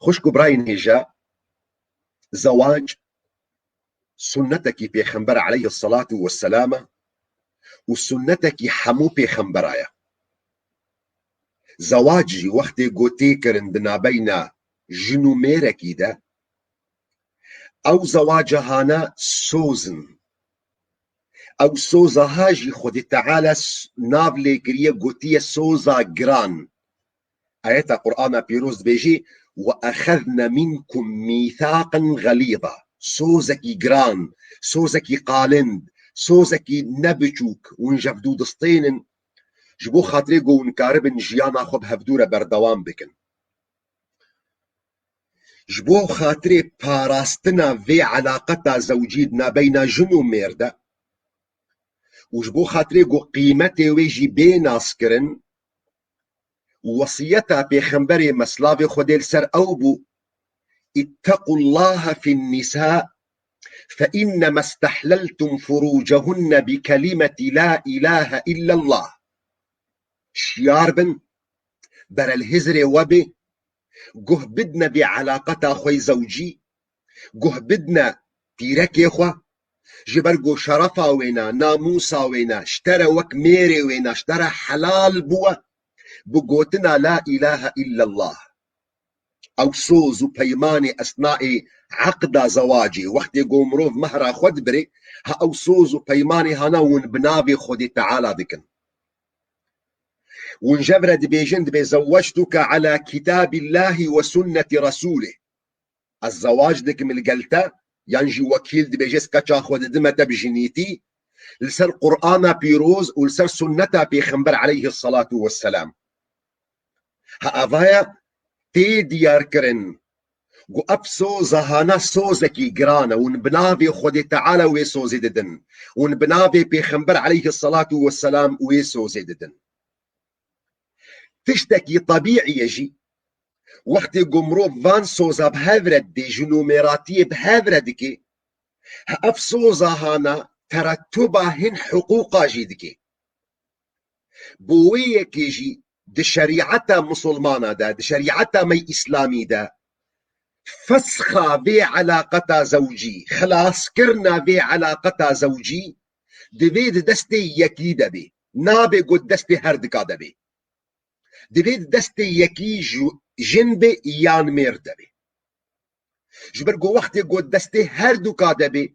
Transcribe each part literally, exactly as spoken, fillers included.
Xwişk û birayên hêja, zewac sunnetekî Pêxember aleyhisselatu vesselam e û sunnetekî hemû pêxembera ye. Zewac jî wextê ku tê kirin di nabeyna jin û mêrekî de, ew zewaca hana soz in. Ew soza ha jî Xwedê Teala s-, nav lê kiriye, gotiye soza giran. Ayeta Qur'ana Pîroz dibêjî: "Ve exezne minkum mîthaqen xelîza." Sozekî giran, sozekî qalind, sozekî ne biçûk, hûn ji hevdû distênin, ji bo xatirê ku hûn karibin jiyana xwe bi hevdû re berdewam bikin. Ji bo xatirê parastina vê elaqeta zewcî di nabeyna jin û mêr de û ji bo xatirê ku qîmetê wê jî bê naskirin, wesiyeta Pêxemberê me, silavê Xwedê li ser ew bû: "Ittequllaha fin nisa, fe innema istehleltum furucehunne bi kelimeti la ilahe illallah." Şiyar bin, berelhizrê we bê, guh bidne vê elaqeta xwe yê zewcî, guh bidne pîrekê xwe, ji ber ku şerefa wêna, namûsa wêna, ji te re wek mêrê wêna, ji te re helal bûwe, bi gotina la ilahe illallah. Ew soz û peymanê esnaê eqda zewacê, wextê ku mirov mehra xwe dibirê, ha ew soz û peymanê hana hûn bi navê Xwedê Teala dikin. Hûn jev re dibêjin, dibê: "Zewwectuke ala kitabillahi ve sunneti Resûlih." Ez zewac dikim li gel te, yan jî wekîl dibêje, ez keça xwe didime te bi jinîtî, li ser Qur'ana Pîroz û li ser sunneta Pêxember aleyhisselatu vesselam. Ha evaya tê diyar kirin ku ev soza hana sozekî giran e, hûn bi navê Xwedê Teala wê sozê didin, hûn bi navê Pêxember aleyhisselatu vesselam wê sozê didin. Tiştekî tebîî ye jî, wextê ku mirov van soza bi hev re didê, jin û mêratiyê bi hev re dike, ev soza hana teretuba hin hiqûqa jî dike. Bo wê yekê jî di şerîeta misilmana de, di şerîeta me yê îslamî de, fesxa vê elaqeta zewcî, xilaskirina vê elaqeta zewcî, divê di destê yekî de bê. Nabe ku di destê her dika de bê. Divê di destê yekî ji jin bê yan mêr de bê. Ji ber ku wextê ku di destê her duka de bê,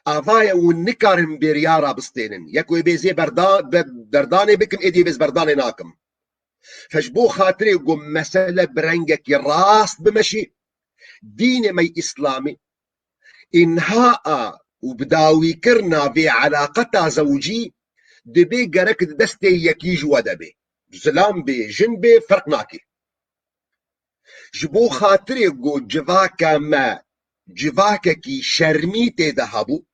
ava ye û nikarin bêriyara bistênin. Yek wê bê zê berda-, be-, berdanê bikim, êdî bê ez berdanê nakim. Fe ji bo xatirê ku mesele bi rengekî rast bimeşî, dînê me yê îslamî înha a û bidawîkirina vê elaqeta zewcî dibê gerek di destê yekî ji we de bê. Zilam bê, jin bê, ferq nake. Ji bo xatirê ku civaka me civakekî şermî tê de hebû,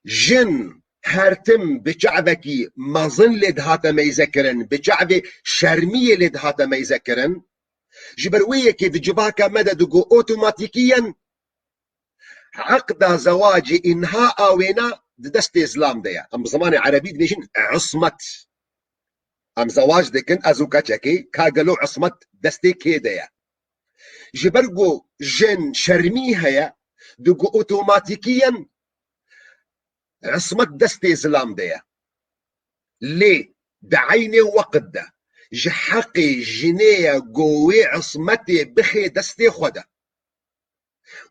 jin her tim bi çavekî mezin lê dihate meyzekirin, bi çavê şermiyê lê dihate meyzekirin. Ji ber wê yekê di civaka me de digo otomatîkî yen eqda zewacê înha a wêna di destê zilam de ye. Em bi zimanê erebî dibêjin ismet. Em zewac dikin, ez û keçekê, ka gelo ismet destê kê de ye? Ji ber ku jin şermî heye, digo otomatîkî yen ismet destê zilam de ye. Lê di eynê weqt de ji heqê jinê ye ku wê ismetê bixê destê xwe de.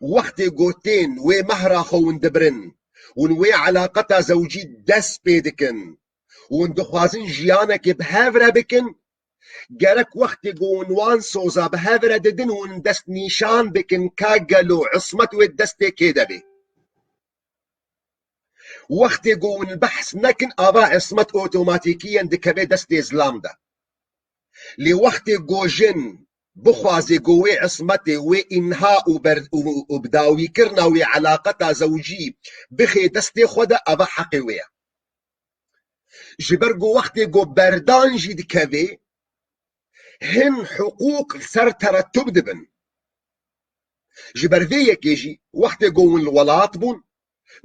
Wextê ku tên wê mehra xwe hûn dibirin, hûn wê elaqeta zewcî dest pê dikin, hûn dixwazin jiyanekê bi hev re bikin, gerek wextê ku hûn wan soza bi hev re didin, hûn destnîşan bikin ka gelo ismet wê destê kê de bê. Wextê ku hûn behs nekin, ava ismet otomatîkî yen dikeve destê zilam de. Lê wextê ku jin bixwaze ku wê ismetê, wê înha û ber-, û, û bidawîkirina wê elaqeta zewcî bixê destê xwe de, ava heqê wê ye. Ji ber ku wextê ku berdan jî dikeve, hin hiqûq li ser teretub dibin. Ji ber vê yekê jî wextê ku hûn li welat bûn,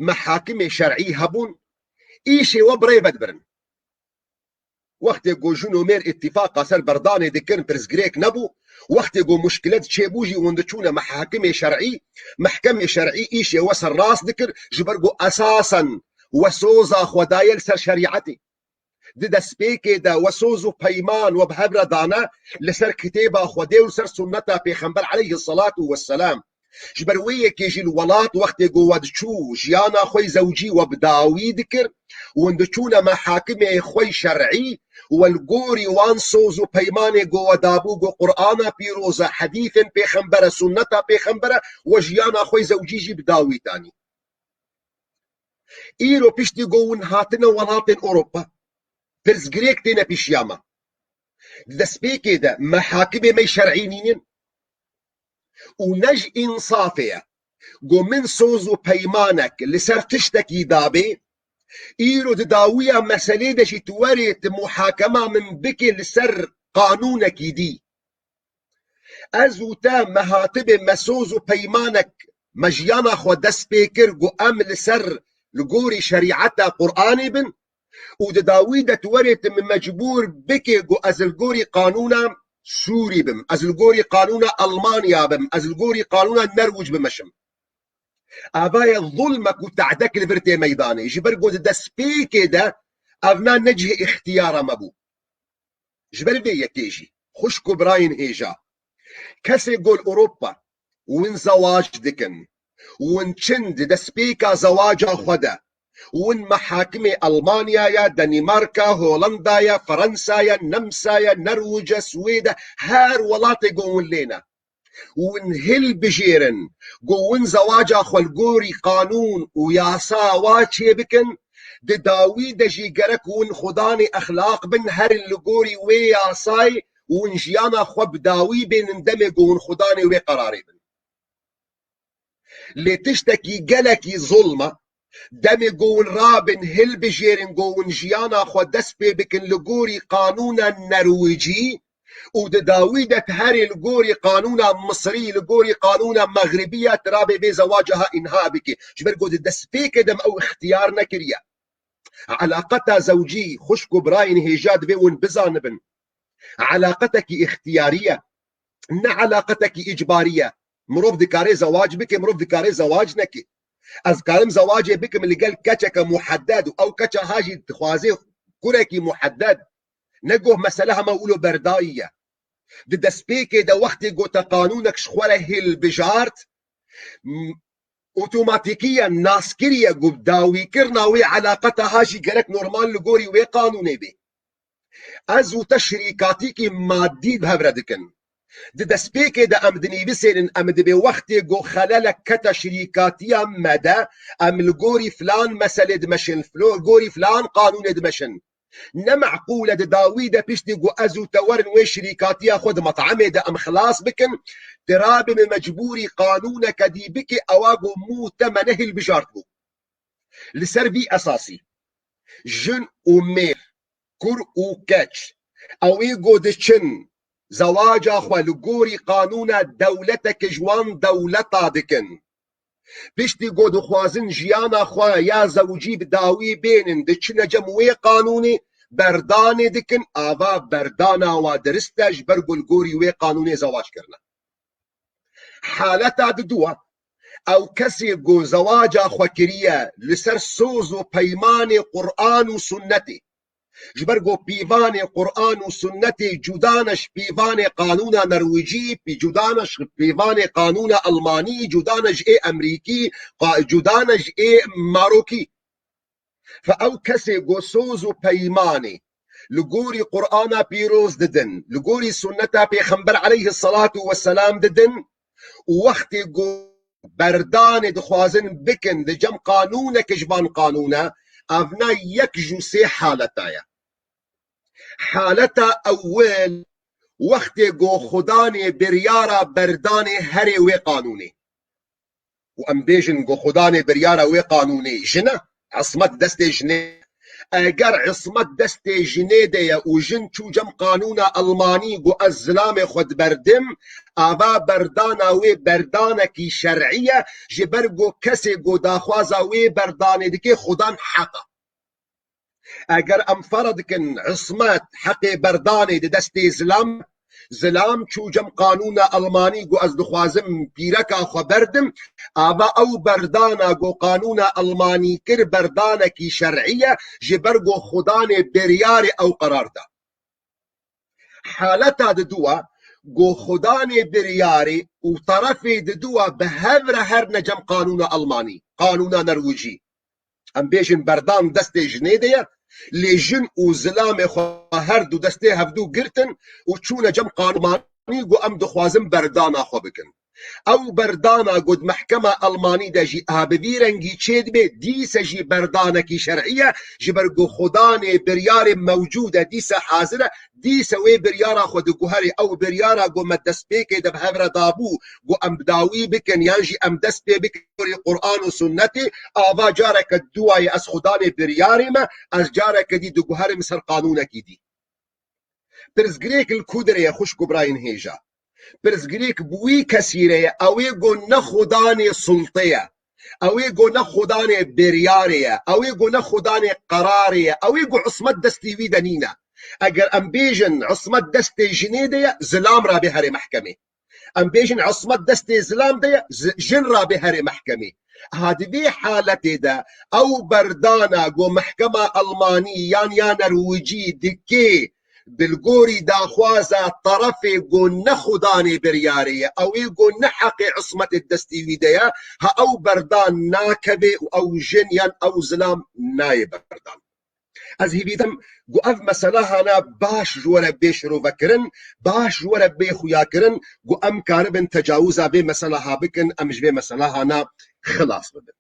mehakimê şer'î hebûn, îşê we bi rê ve dibirin. Wextê ku jin û mêr îtîfaqa ser berdanê dikin, pirsgirêk nebû, Wextê ku muşkilet çêbû jî hûn diçûne mehakimê şer'î, mehkemê şer'î îşê we serrast dikir, ji ber ku esasen we soza xwe daye li ser şerîetê. Di destpêkê de we soz û peyman we bi hev re dane li ser kitêba Xwedê û li ser sunneta Pêxember aleyhisselatu vesselam. Ji ber wê yekê jî li welat wextê ku we diçû jiyana xwe yî zewcî we bi dawî dikir, hûn diçûne mehakimê xwe yî şer'î, we li gorî wan soz û peymanê ku we dabû ku Qur'ana pîroz e, hedîfên Pêxember e, sunneta Pêxember e, we jiyana xwe yî zewcî jî bi dawî tanî. Îro piştî ku hûn hatine welatên Ewropa, pirsgirêk têne pêşiya me. Di destpêkê de me hakimê me şer'î nînin û ne ji însafê ye ku min soz û peymanek li ser tiştekî dabê, îro di dawiya meselê de jî tu werê tu muhakema min bikê li ser qanûnekî dî. Ez û te me hatibê me soz û peymanek me jiyana xwe dest pê kir ku em li ser li gorî şerîeta Qur'anê bin û di dawî de tu werê tu min mecbûr bikê ku ez li gorî qanûna Sûrî bim, ez li gorî qanûna Almanya bim, ez li gorî qanûna Nerwîc bimeşim. Ava ye zulmek û tehdek li vir tê meydanê. Ji ber ku di destpêkê de evna ne cihê îxtiyara me bû. Ji ber vê yekê jî, xwişk û birayên hêja, kesê ku li Ewropa win zewac dikin, win çin di destpêka zewaca xwe de, win mehakimê Almanyaya, Danîmarka, Hollandaya, Fransaya, Nemsaya, Nerwîce, Swêde, her welatê ku win lê ne. Win hilbijêrin ku win zewaca xwe li gorî qanûn û yasa wa çêbikin, di dawî de jî gerek win xudanê exlaq bin, herin li gorî wê yasayê win jiyana xwe bi dawî bênin demê ku win xudanê wê qerarê bin. Lê tiştekî gelekî zulm e, demê ku win rabin hilbijêrin ku win jiyana xwe dest pê bikin li gorî qanûna Nerwîcî û di dawî de tu herê li gorî qanûna Misrî, li gorî qanûna Mexribî ya tu rabê vê zewaca ha înha bikê. Ji ber ku di destpêkê de me ew îxtiyar nekiriye. Elaqeta zewcî, xwişk û birayên hêja divê win bizanibin. Elaqetekî îxtiyarî ye. Ne elaqetekî îcbarî ye. Mirov dikare zewac bike, mirov dikare zewac neke. Ez karim zewacê bikim li gel keçeke muhedded û ew keça ha jî dixwaze kurekî muhedded. Ne goh mesele hema wilo berdayî ye. Di destpêkê de wextê ku te qanûnek ji xwe re hilbijart, m-, otomatîkî ye, naskirî ye ku dawîkirina wê elaqeta ha jî gerek normal li gorî wê qanûnê bê. Ez û te şirîkatîkî madî bi hev re dikin. Di destpêkê de em dinivîsênin, em dibê wextê ku xelelek kete şirîkatiya me de, em li gorî filan meselê dimeşin, filo-, gorî filan qanûnê dimeşin. Ne meqûl e di dawî de piştî ku ez û te werin wê şirîkatiya xwe di metamê de em xilas bikin, tu rabê me mecbûrî qanûneke dî bikî, ewa ku mû te me nehilbijartibû. Li ser vî esasî, jin û mêr, kur û keç, ewê ku diçin zewaca xwe li gorî qanûna dewleteke ji wan dewleta dikin. Piştî ku dixwazin jiyana xwe ya zewcî bi dawî bênin, diçine cem wê qanûnê, berdanê dikin, ava berdana wa dirist e, ji ber ku li gorî wê qanûnê zewac kirine. Haleta diduwa, ew kesê ku zewaca xwe kiriye li ser soz û peymanê Quran û Sunnetê. Ji ber ku pîvanê Quran û Sunnetê cuda ne ji pîvanê qanûna Nerwîcî, pî-, cuda ne ji pîvanê qanûna Almanî, cuda ne ji ê Emerîkî, qa-, cuda ne ji ê Marokî. Fe ew kesê ku soz û peymanê li gorî Qur'ana pîroz didin, li gorî sunneta Pêxember aleyhisselatu vesselam didin û wextê ku berdanê dixwazin bikin di cem qanûneke ji van qanûne, evna yek ji sê haleta ye. Haleta ewil, wextê ku xudanê biryara berdanê herê wê qanûnê. Û em bêjin ku xudanê biryara wê qanûnê jin e, ismet destê jinê. Eger ismet destê jinê de ye û jin çû cem qanûna Almanî ku ez zilamê xwe diberdim, ava berdana wê berdanekî şer'î ye, ji ber ku kesê ku daxwaza wê berdanê dike xudan heq e. Eger em fera dikin ismet heqê berdanê di destê zilam, Zilam çû cem qanûna Elmanî, got, ez dixwazim pîreka xwe berdim. Ava ew berdana ku qanûna Elmanî kir, berdanekî şer'î ye, ji ber ku xudanê biryarê ew qerar da. Haleta diduwa, ku xudanê biryarê û terefê diduwa bi hev re herne cem qanûna Elmanî, qanûna Nerwicî. Em bêjin berdan destê jinê de ye, lê jin û zilamê xwe her du destê hevdû girtin û çûne cem qanûna Elmanî, ku em dixwazin berdana xwe bikin. Ew berdana ku di mehkema Elmanî de jî a bi vî rengî çêdibe, dîse jî berdanekî şer'î ye, ji ber ku xudanê biryarê mewcûd e, dîse hazir e, dîse wê biryara xwe diguherê, ew biryara ku me destpêkê de bi hev re dabû, ku em bi dawî bikin yan jî em dest pê bikin gorî Quran û Sunnetê, ava careke duwayê ez xudanê biryarê me, ez careke dî diguherim ser qanûnekî dî. Pirsgirêk li ku derê ye xwişk û birayên hêja? Pirsgirêk bi wî kesî re ye, ew ê ku ne xudanê sultê ye, ew ê ku ne xudanê biryarê ye, ew ê ku ne xudanê qerarê ye, ew ê ku ismet destê wî de nîne. Eger em bêjin ismet destê jinê de ye, zilam rabê herê mehkemê. Em bêjin ismet destê zilam de ye, zi-, jin rabê herê mehkemê. Ha di vê haletê de ew berdana ku mehkema Elmanî yan ya Nerwicî dike, bi li gorî daxwaza terefê ku ne xudanê biryarê ye, ew ê ku ne heqê ismetê destî wî de ye, ha ew berdan nakeve û ew jin yan ew zilam nayê berdan. Ez hêvî dikim ku ev mesela hana baş ji we re bê şirovekirin, baş ji we re bê xuyakirin, ku em karibin tecawuza vê mesela ha bikin, em ji vê mesela hana xilas bibin.